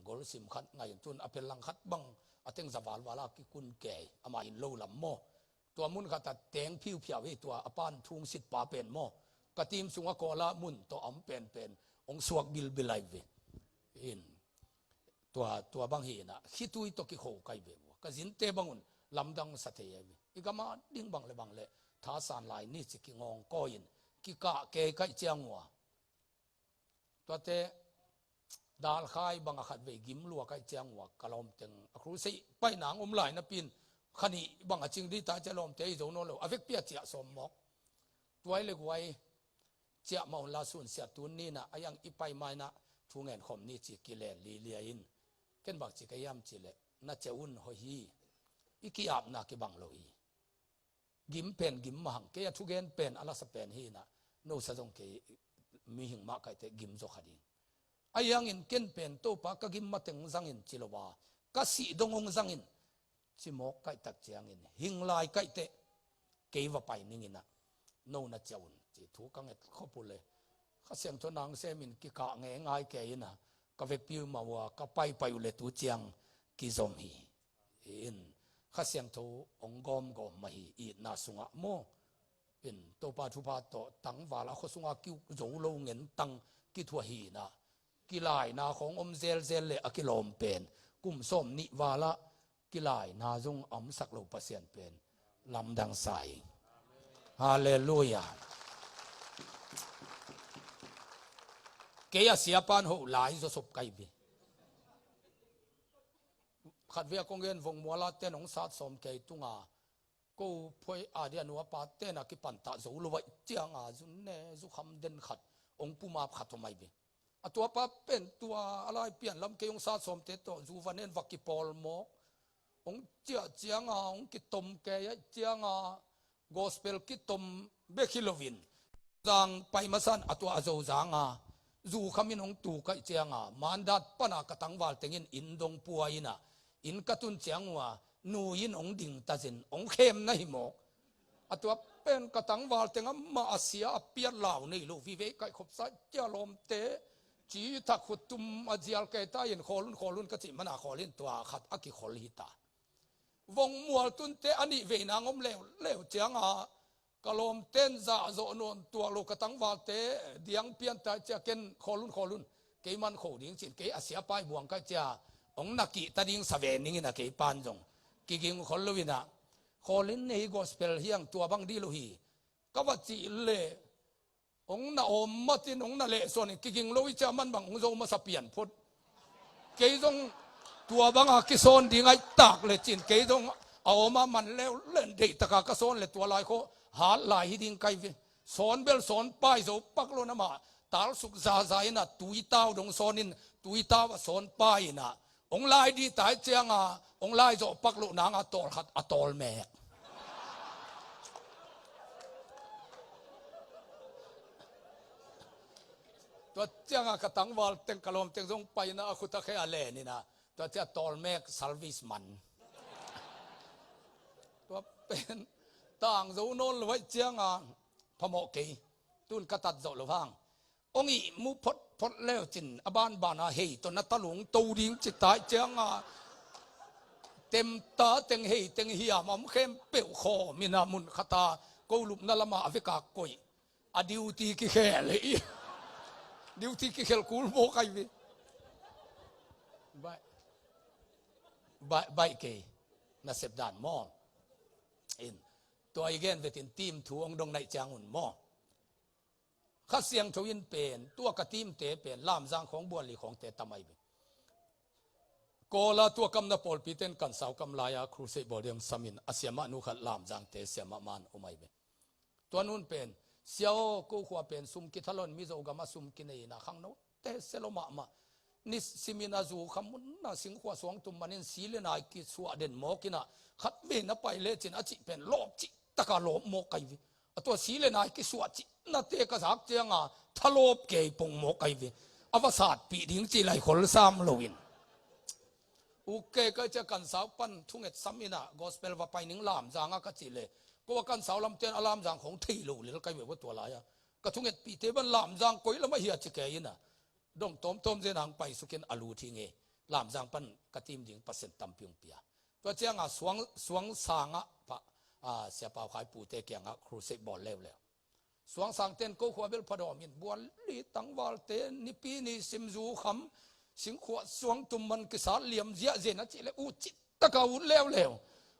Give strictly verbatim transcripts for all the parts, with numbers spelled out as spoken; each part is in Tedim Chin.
Golsim khat ngai in tun a pel lang khat bang a teng za valval a kikun kei, amah in lo lam maw. Tua mun khat a teng phiuphiau hi, tua a pan thungsit pa pen maw. Ka tim sung a Kawla mun tawh a om penpen hong suak bilbil ai ve. In, tua, tua bang hi inah, khitui tawh kikho kai ve ua. Ka zinte bangun lamdang sa thei ai ve. I gam a ding bang le bang le, thasan lai ni ci kingawng kawi in, kikah kei kai ciang ua. Tuate, dalkhai bang a khat vei gim lua kai ciang ua, ka lawmteng a crusade pai nang om lai napi in, kha nih bang a cing dih ta cia lawmte i zo nawn lo, a vekpi a ciah sawm mawk. Tuai le guai, ciah mah un la sun siat tun ni inah, a iang i pai ma inah, thu ngen khawm ni ci kilen lilia in. Ken bang ci ka hiam ci le, na ciah un hoih hi. I ki-apna kibang lo hi. Gim pen gim mah hang, kei a thugen pen a lasa pen hi inah, no sa zong kei mihing mah kaite gim zaw kha ding. A iangin ken pen Topa ka gim mateng zangin ci lo a, ka sih dong hong zangin, ci mawk kaihtak ciangin, hing lai kaihte, kei va pai ning inah, no na ciah un, ci thu ka nget khop uh le, Kha Siangtho nang semin kikah ngei ngai kei inah, ka vekpi uh mah ua, ka paipai uh le tu ciang kizom hi. In, Kha Siangtho hong gawmgawm mah hi, itna sungah maw. In, Topa thupha tawh tangval a khua sungah ki-uk zo lo ngen tang kithuah hi inah, kilaina khawng om zelzel le a kilawm pen, kum sawm nih val ah kilaina zong a omsak lo Pasian pen lamdang sa hi. Halleluiah. Kei a siapan hoh lai zaw sop kai ve. Khatvei a kong gen, Vongmual a ten hong sat sawm kei tunga, ko phuai a dia nuapa ten a kipantah zo lo vaih cianga, zun ne zukham den khat hong pumap khat om ai ve. A tuapa pen tua a lai pian lam kei hong sat sawmte tawh zu va nen va kipawl mawk. Hong ciah cianga hong kitom kei aih cianga, gospel kitom bek hi loin, Zozang pai masan a tua a Zozanga zu khamin hong tu kaih cianga, Mandat pana ka tangval tengin inn dong pua inah, inn ka tun ciang ua, nu in hong ding tazin hong khem na hi mawk. A tua pen ka tangval teng amah a sia a piat lau nei lo, vivei kaih khopsa cia lawmte, ci thak khut tum a zial kei ta in, khawl un, khawl un ka cih mana khawl in tua khat a kikhol hi ta. Vongmual tunte a nih vei nang om leuleu cianga, ka lawmten zah zawh nawn tuak lo, ka tangvalte diang pian ta cia ken khawl un, khawl un, kei man kho ding cin, kei a siapai buang kaih cia hong na kih ta ding sa ve ning inah, kei pan zong kiging khol lo inah, khawl in, nei gospel hiang tua bang dih lo hi, ka va cih le, hong na awm matin, hong na lehsuan in, kiging lo i cia man bang hong zo masa pian phut. Kei zong tua banga kisawn ding aih tak le cin, kei zong a awma man leu len deihtaka ka sawn le tua lai khaw hat lai hi ding kai ve. Sawn bel sawn pai zo pak lo na mah, talsuk zaza inah tuitau dong sawn in, tuitau a sawn pai inah, hong lai dih tai cianga, hong lai zawh pak loh nanga tawl khat a tawl mek. Tua cianga ka tangval teng, ka lawm teng zong paina a khut a khe a len inah, tua cia tawl mek service man. Tua pen tang zo nawn lo aih cianga phamawh kei, tun ka tat zawh lo hang. Hong ihmu photphot leu cin, a banbana hei tawh na talung to ding ci tai cianga, temta teng hei teng hiam a om khempeuh khawm inah mun khata ko lupna lama a veka koih. A duty kikhel hi. Duty kikhel kul mawk ai ve. Baih, baih, baih kei. Nasep dan maw. In, tua i gen vetin team thu hong dong naih ciang un maw. Kha Siangtho in pen, tua ka teamte pen, Lamzang khawng, Buanli khawngte tam ai ve. Kawla tua kamna pawlpite in Kansau kam lai-a crusade bawl ding samin, a siamah nu khat Lamzangte siamah man om ai ve. Tua nun pen, sia aw, ko khua pen sum kithalon, Mizo gama sum kinei inah khangnote sia lo mahmah. Nisimin a zu kham munna singkhua suang tum manin si le nai kisuah den mawk inah, khatvei na pai lecin a cih pen lawp cih taka lawp mawk ai ve. A tua si le nai kisuah cihnate ka zak cianga thalawp kei pong mawk ai ve. A va satpih ding ci lai khol sam loin. Uk kei kai cia Kansau pan thunget sam inah gospel va pai ning Lamzanga ka cih le, ko a Kansau lamten a Lamzang khawng thei lo lel kai ve ua tua lai-a. Ka thungetpihte ban Lamzang koi lamah hia ci kei inah, dong tawmtawm zen hang paisukin a lut hi ngei. Lamzang pan ka team ding Pasian tampi hong pia. Tua ciangah suang, suang sangah pa, a, Sia Pau Khai pute kiangah crusade bawl leuleu. Suangsang ten ko khua bel phadawm in bual li tangvalte nipi ni simzu kham singkhuah suang tum man kisat liam ziahziah na cih le uh cih taka ut leuleu.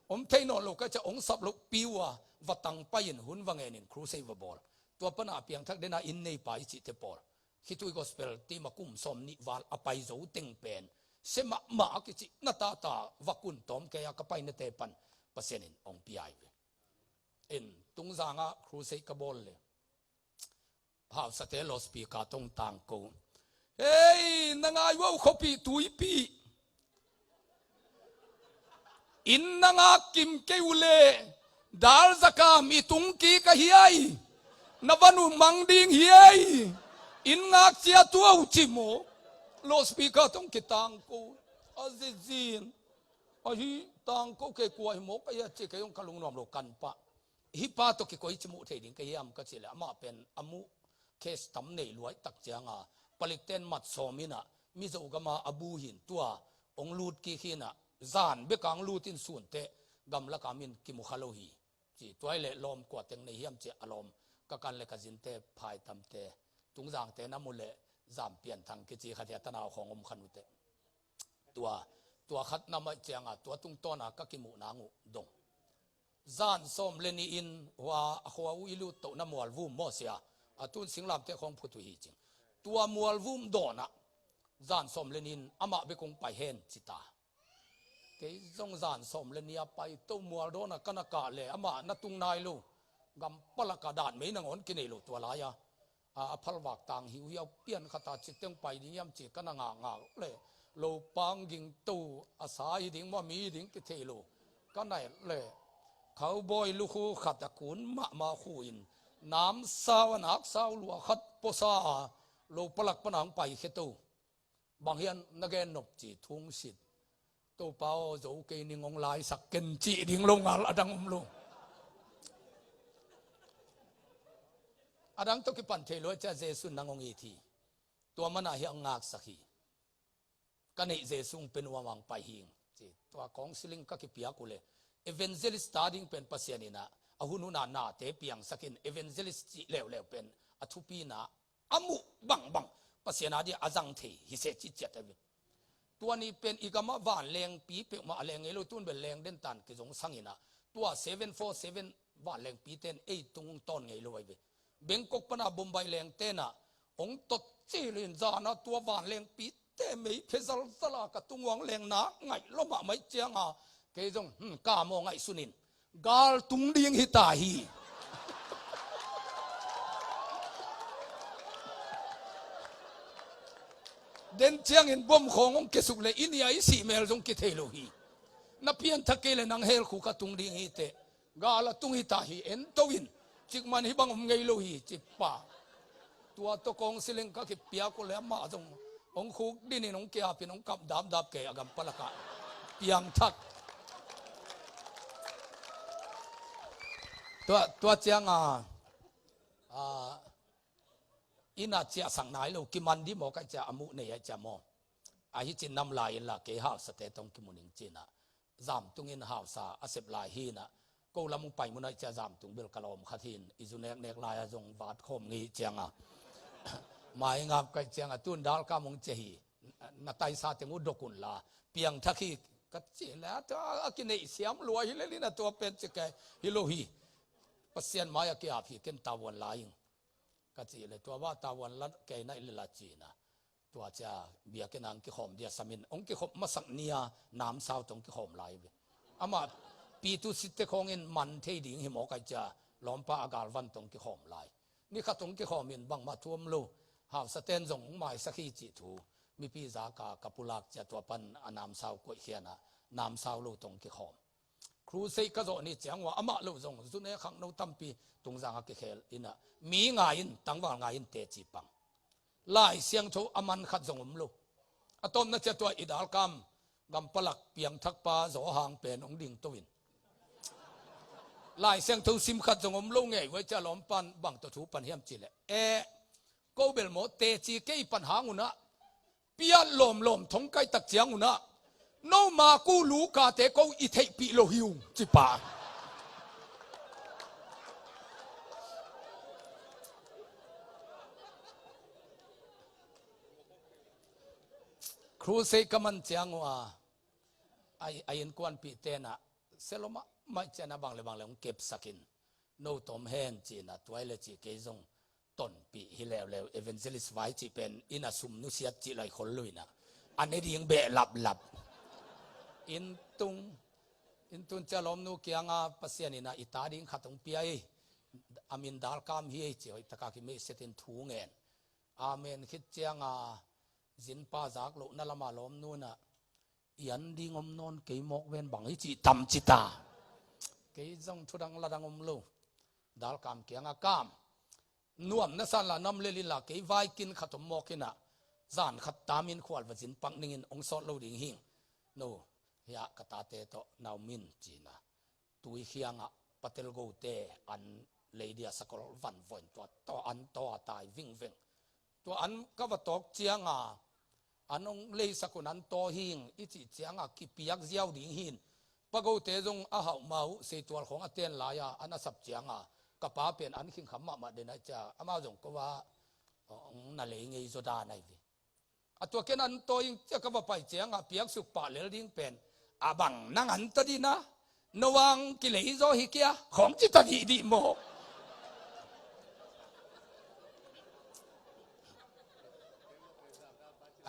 Om thei nawn lo ka cia ong sap loh pi uh a va tang pai in hun va ngen in crusade va bawl. Tua pana piangthak dena inn neipa i cihte pawl khitui gospel team a kum sawm nih val a pai zo teng pen sia mahmah a kicih na tata va kun tawm kei a ka painate pan Pasian in ong piai ve. In tungzangah crusade ka bawl le hausate loudspeaker tong tangko. Hei, na ngai uh a uh khuapih tuipih. Inn na ngak kim kei uh le dal zakam i tung kik ahi ai. Na van uh mang ding hi ai. Inn ngak cia tua uh ci maw. Loudspeaker tong kitangko. A zizin. Ahi tangko kei kua hi maw ka hi a ci kei ong ka lungnuam lo kan pah. Hih pa tawh kikoih ci muh thei ding ka hiam ka cih leh amah pen a muh case tam nei luai tak cianga palikten mat sawm inah Mizo gama a bu hin tua ong lut kik hinah zan beka ong lut in sunteh gamlaka min kimu kha lo hi. Ci tuai leh lawm kua teng nei hiam ci a lawm ka kan le ka zinte phaitamte tungzangte na mu leh zam pianthang kici khatia tanau khawng om khan uteh. Tua, tua khat na maih cianga tua tungtawna ka kimuh nang uh dong. Zan sawm le ni in hua a khua uh i lut tohna mualvum maw sia. A tun singlamte khawng phut uh hi cing. Tua mualvum dawnah zan sawm le ni in amah bek hong pai hen cita. Kei zong zan sawm le ni a pai to mual dawnah ka na kah le amah na tung nai lo. Gampalaka dan mei nangawn kinei lo tua lai-a. A, a phalvak tang hiuhiau pian khata citteng pai ding hiam ci ka na ngakngak le lopang ging to a sa hi ding maw mi hi ding kithei lo ka naih le cowboy lukhu khat a kun mahmah khu in namsau a naksau lua khat puasa a lopalak pana hong pai khe to. Bang hian na gen nop ci thungsit. Topa aw zo kei ning hong laisak ken cih ding lo ngal a dang om lo. A dang tawh kipan thei lo a cia Jesu nang hong it hi. Tua manah hi a ngaksak hi. Ka neih Jesu hong pe nuam ang pai hing ci. Tua counseling ka kipiak uh le evangelist ta ding pen Pasian inah a hun hunah nate piangsakin evangelist cih leuleu pen a thupina a muh bangbang Pasian a dia a zang thei hi se ciciat a ve. Tua ni pen i gamah vanlengpi peuhmah a leng ngei lo tun bel leng den tan kizong sanginah tua seven four seven vanlengpi ten ei tung tawn ngei lo ai ve. Bangkok pana Bombay leng tenah hong tot cilin zana tua vanlengpi te mei phe zalzala ka tung uang leng na ngaih lo mahmah cianga kei zong hmm, ka maw ngaihsunin gal tung ding hi ta hi. Den ciangin bom khawng hong kesuk le i nia i sih mel zong kithei lo hi. Na pianthak kei le nang hel khu ka tung ding hi teh. Gal a tung hi ta hi en to in. Cikman hi bang om ngei lo hi ci pa. Tua tawh kawng siling ka kipiak uh le amah zong hong khuk dinin hong kiapin hong kap dapdap kei a gam palakah piangthak. Tua, tua cianga a, ina ciahsak nai lo kiman di maw kai cia a muh nei ai cia maw. Ahi cin nam lai inla kei hausate tong kimuning cinah zamtungin hausa a sep lai hinah ko lam hong pai munah cia zamtung bel ka lawm khat hin i zu neknek lai-a zong vat khawm ngei cianga mai ngap kai cianga tun dalkam hong cia hi. Na taisa teng uh dok unla piangthak hi ka ci le a kineih siam lua hi le lina tua pen ci kai hi lo hi. Pasian mai a kiap hi ken tavuan lai ing ka ci le tua va tavuan la kei naih le la cina. Tua cia biakinn ah hong kikhawm dia samin hong kikhop masak nia namsau tawh hong kikhawm lai ve. Amah pitu sitte khawngin man thei ding hi mawk ai cia lawmpa a galvan tawh hong kikhawm lai. Ni khat hong kikhawmin bangmah thu om lo. Hausaten zong hong maisak hi cih thu mipi zaka ka pulak cia tua pan a namsau koihkhianah namsau lo tawh hong kikhawm. Crusade ka zawh ni ciang uh ah amah lo zong zune khangno tampi tungzang a kikhel inah mi ngai in tangval ngai in teci pang. Lai Siangtho a man khat zong om lo. A tawpna cia tua i dalkam gampalak piangthakpa zawhang pen hong ding to in Lai Siangtho sim khat zong om lo ngei uh ai cia lawmpan bang tawh thu pan hiam cih leh e ko bel maw teci kei pan hang unah piat lawmlawm thongkaih tak ciangun ah, "No ma ku lu kate ko i theihpih lo hi ung," ci pah. Crusade ka man ciang uh a, a, a innkuanpih tenah, "Sia lo mahmah ih," ci-in ah, "bang le bang le hong kepsak in, no tom hen," ci-in ah, tua hi le ci kei zong tonpih hi leuleu. Evangelist vai cih pen inn a sum nusiat cih lai khol lo-in ah, a ne ding beh laplap. Inn tung, inn tun ciang lawmnu kiangah, "Pasian in ah i ta ding khat hong pia hi. A min Dalkam hi ei," ci hoih taka kimeihsiatin thu ngen. Amen khit ciangah, zinpa zak lohna lamah lawmnu in ah, "I an ding om nawn kei mawk ven, bang i cih tam," ci ta. Kei zong thu dang la dang om lo. Dalkam kiangah, "Kam, nuam na san la nam lel inla, kei vaikin khat om mawk in ah, zan khat tamin khual va zin pak ning in, hong sawt lo ding hing. No, hiah ka tate tawh na om in," ci-in ah, tui khiangah Patel Gote an lei dia sakol van voin, tua tawh an taw a tai vingveng. Tua an ka va tawk ciangah, "An hong leisak un, an taw hing," i cih ciangah, "Kipiak ziau ding hi in, Pa Gote zong a hauh mah uh, seitual khawng a ten lai-a an a sap ciangah, ka pa pen an khingkham mahmah den aih," ci-a, amau zong ko a, "Hong na lei ngei zaw dan aih ve." A tua ken an taw ing, ci-a ka va pai ciangah, piaksuk pah lel ding pen, "A bang nang an ta dih na? No ang kilei zaw hi kia," khawng ci ta dihdih maw.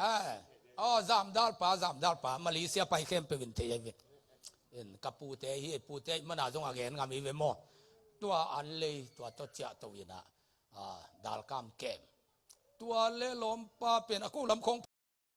Ai, aw, zamdalpa, zamdalpa, Malaysia pai khempeuh in thei ahi ve. In ka pute hi, pute ahih mana zong a gen ngam hi ve maw. Tua an lei, tua tawh ciahto in ah, a, Dalkam kem. Tua le lawmpa pen a ko lam khawng